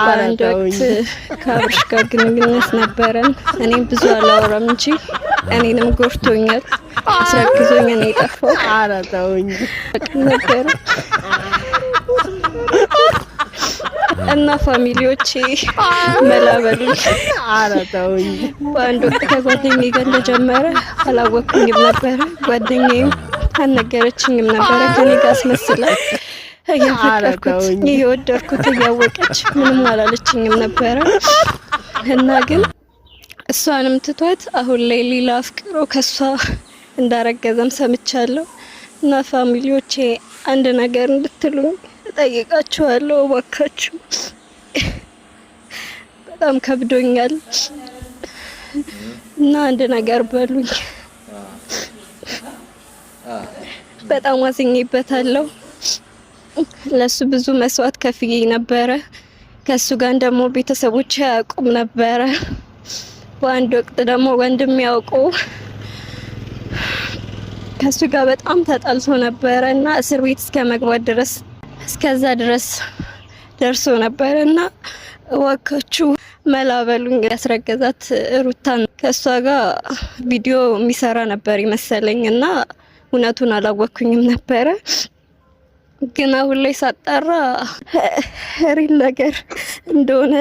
በአንድ ወቅት ከአብርሽ ጋር ግንኙነት ነበረን። እኔም ብዙ አላወራም እንጂ እኔንም ጎድቶኛል። አስረግዞኝ እኔ የጠፋው ነበረ እና family ዎቼ መላ በሉኝ። በአንድ ወቅት ከጓደኛዬ ጋር እንደጀመረ አላወቅኩኝም ነበረ። ጓደኛዬም አልነገረችኝም ነበረ። ከኔ ጋር አስመስላ እያፈቀርኩት እየወደድኩት እያወቀች ምንም አላለችኝም ነበረ እና ግን እሷንም ትቷት አሁን ላይ ሌላ አፍቅሮ ከሷ እንዳረገዘም ሰምቻለሁ። እና family ዎቼ አንድ ነገር እንድትሉኝ እጠይቃችኋለሁ እባካችሁ። በጣም ከብዶኛል እና አንድ ነገር በሉኝ። በጣም አዝኜበታለሁ። ለሱ ብዙ መስዋዕት ከፍዬ ነበረ። ከሱ ጋር ደግሞ ቤተሰቦች አያውቁም ነበረ። በአንድ ወቅት ደግሞ ወንድም ያውቁ ከሱ ጋር በጣም ተጣልቶ ነበረ እና እስር ቤት እስከ መግባት ድረስ እስከዛ ድረስ ደርሶ ነበረ እና እባካችሁ መላ በሉኝ። ያስረገዛት ሩታን ከእሷ ጋር ቪዲዮ የሚሰራ ነበር ይመሰለኝ እና እውነቱን አላወቅኩኝም ነበረ። ግን አሁን ላይ ሳጣራ real ነገር እንደሆነ